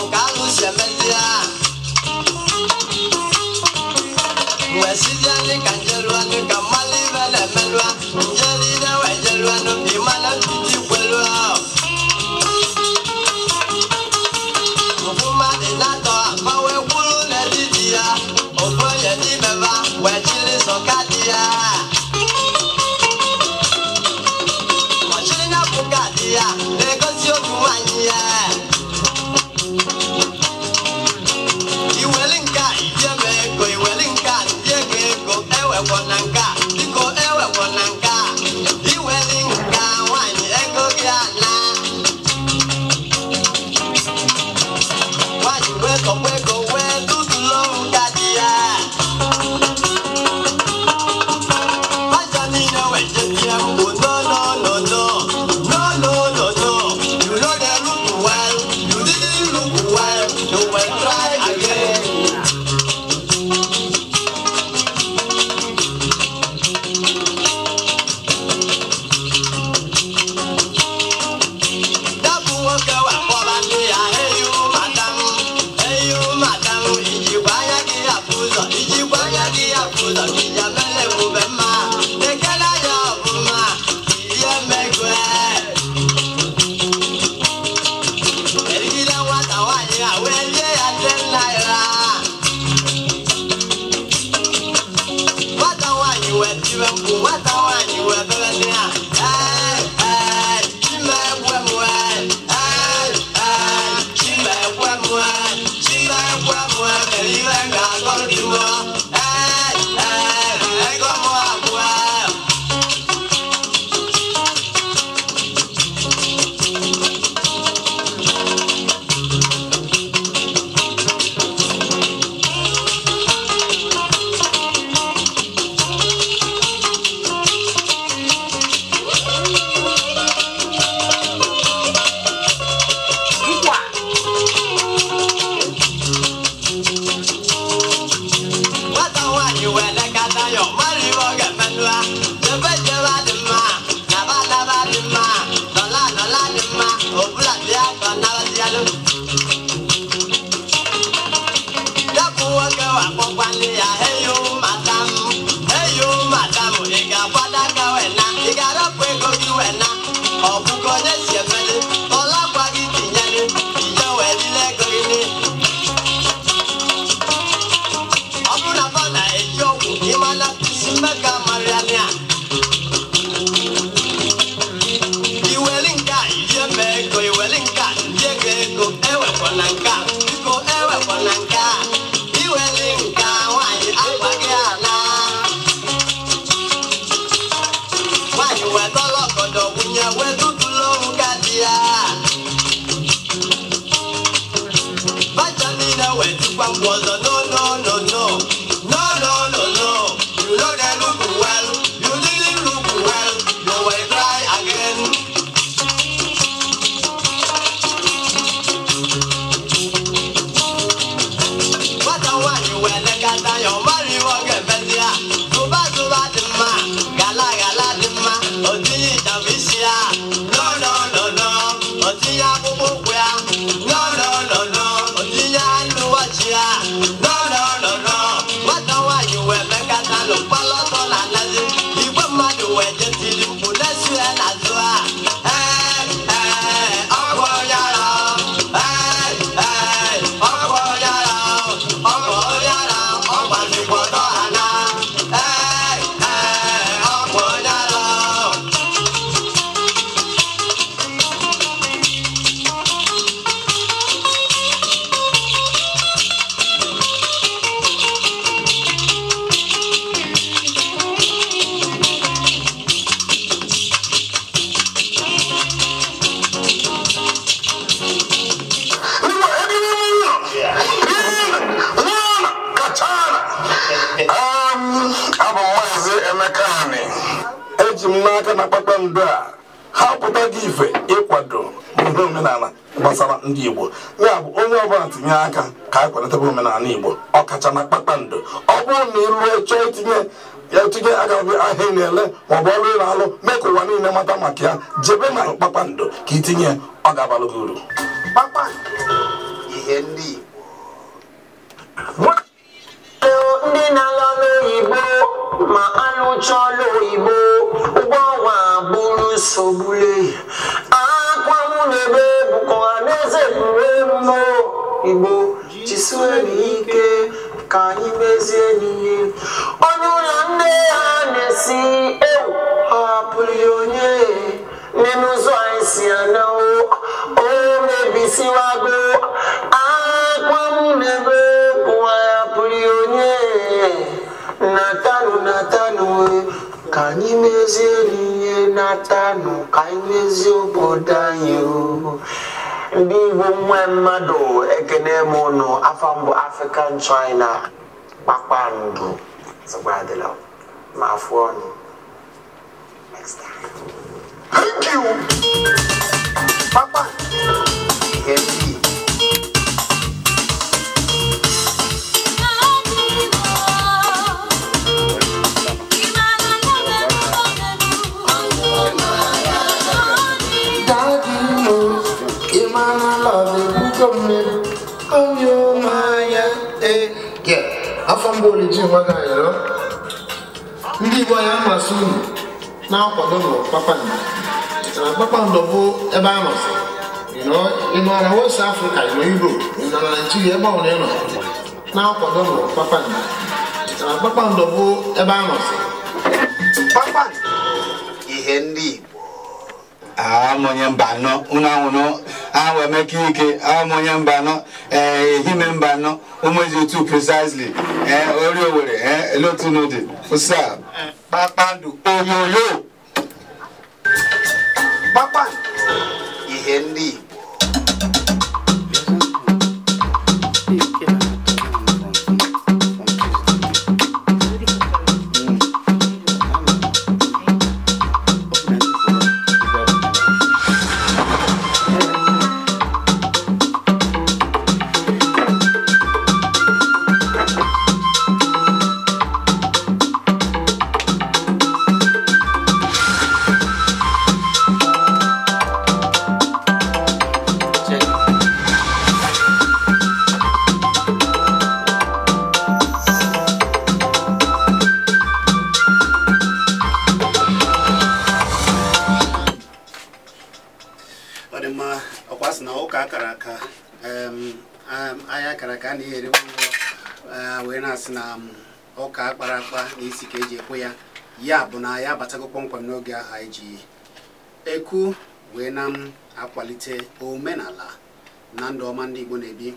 Bụ ka alụ si emezi ya wee sizianị ka njeruanụ ka mmalụ ibe na-emelụa njeride wee jeruanụ ịmana mpiti kwelu mfụ mmadụ na-atọ ma wee kwuru n'etiti ya ofu onye n'ime ba wee chiri sọka dị ya ọchịrị ya bụ kaadị ya na-egosi otu nwaanyị ya iweli nke a ije m ego iweli nke a ndị ego ego ewekwo na nke a biko ewekwo na nke a iweli nke a nwaanyị ego gị ana nwaanyị wee tọkwa ego wee dudulu nka dị ya aja niile wee jetie mkpu no no no no no no no no you no dey look well, you didn't look well, you will try again. Dapụ nwoke wee kpọba ndị ya, "Hey you madam, hey you madam, ijikwa anya gị afụ ụzọ, ijikwa anya gị afụ ụzọ, ija mere ebube mma, lekere anya ọfụma, ihe mmego." Erigide nwata nwaanyị a wee lie ya ₦10. Nwata nwaanyị wee tiwe mkpu, nwata nwaanyị wee bebe sị ya, "Ee, ee, Chimegwe m wee, ee, ee, Chimegwe m wee, Chimegwe m wee, mere ihe m ga-akọrọ di m, ee, ee, ego m abụọ." Nkwa. Nwata nwaanyị wee lekọta ya, ọ mara ihe ọ ga-emenụ ha. Jebe jebe dị mma, naba naba dị mma, nọla nọla dị mma, ọbụla bịa ka ọ nabazialụ. Ya bụ nwoke wee kpọkwa nne ya, "Hey you madam, hey you madam, ị ga-akwado aka wee na, ị ga-arapụ ego gị wee na, ọ bụ ka onye si emeli, ọlakwa gị tinyere, ije wee lile ego gị ni." Ọ bụrụ na fa na-eji ọgwụ ịmana isi mmeka marịa iweli nke a ije mee ego iweli nke a ndị ego ego ewekwa na nke a biko ewekwa na nke a iweli nke a nwaanyị akwa gị ana nwaanyị wee dọla ọgọdọ wunye wee dudulu nka di ya Bacha niile wee tikwa mkpu ọzọ, no no no no no no no no you no dey look well, you didn't look well, you will cry again. Nwata nwaanyị wee lekọta ya, ọ mara ihe ọ ga-emezi ya. Tụba tụba dị mma, gala gala dị mma, o tinye ịchafụ isi ya, no no no no, o tinye akpụkpọ ụkwụ ya, no no no no, o tinye anụ wọchị ya, no no no no. Nwata nwaanyị wee mekata n'ụkpala ọtọ na anazi igwe mmadụ wee jetiri mkpu na-esu ya n'azụ ha, "Ee, ee, ọgwụ onye ara, ee, ee, ọgwụ onye ara, ọgwụ onye ara, ọ gbazikwa ọtọ ha na, ee, ee, ọgwụ onye ara." Abụ Maazị Emeka Ani. Eji m n'aka na kpakpando a ha pụta gị ife ịkwado ihe omenala gbasara ndị Igbo, ya bụ onye ọbụla tinye aka ka anyị kwalitebe omenala Igbo ọkacha na kpakpando. Ọ bụrụ na ị rụọ chọọ itinye ya tinye aka gị ahịa ị na-ele maọbụ ọrụ ị na-alụ mee ka ụwa niile mata maka ya, jebe na kpakpando ka itinye, ọ ga-abalụ gị uru. Kpakpando. Ihe ndị Igbo. Ndị na-alụ oyibo ma alụcha ọlụ oyibo ụgbọ ọnwa bụrụ nsogbu. Akwa mụ na-ebe bụkwa n'eze buru emume Igbo jisiere ike ka anyị mezie n'ihe. Onye ụlọ nne ha na-esi ewu hapụrụ ya onye nne n'ụzọ anyị si ana o mebisiwago. Akwa mụ na-ebe bụwa hapụrụ ya onye natanu natanu ka anyị mezie n'ihe natanu ka anyị mezie obodo anyị. Ndị Igbo nwe mmadụ ekene m ụnụ. Afọ mbụ African China kpakpando zụgbadịla ma afụ ọnụ next time. Thank you. Kpakpando ihe ndị Igbo. Ndị Igbo anyị amasị unu na-akwado nụ kpakpando. Na kpakpando bụ ebe a nọsị. Ị nọ na West Africa, ị nọ Europe, ị nọ na Nigeria, ebe ọ nọ na-akwado nụ kpakpando. Na kpakpando bụ ebe a nọsị. Kpakpando ihe ndị Igbo. Amonye mbano una uno awe mekike amonye mbano ehime mbano umwezi 2 precisely ori Owerri elotu nodi usa kpakpando oyoyo. Kpakpando ihe ndị Igbo. Ụka akpara akpa n'isi ka eji ekwe ya ya bụ na ya abatago kpọmkwem n'oge ahụ anyị ji ekwu wee na m akwalite omenala na ndụ ọma ndị Igbo na-ebi.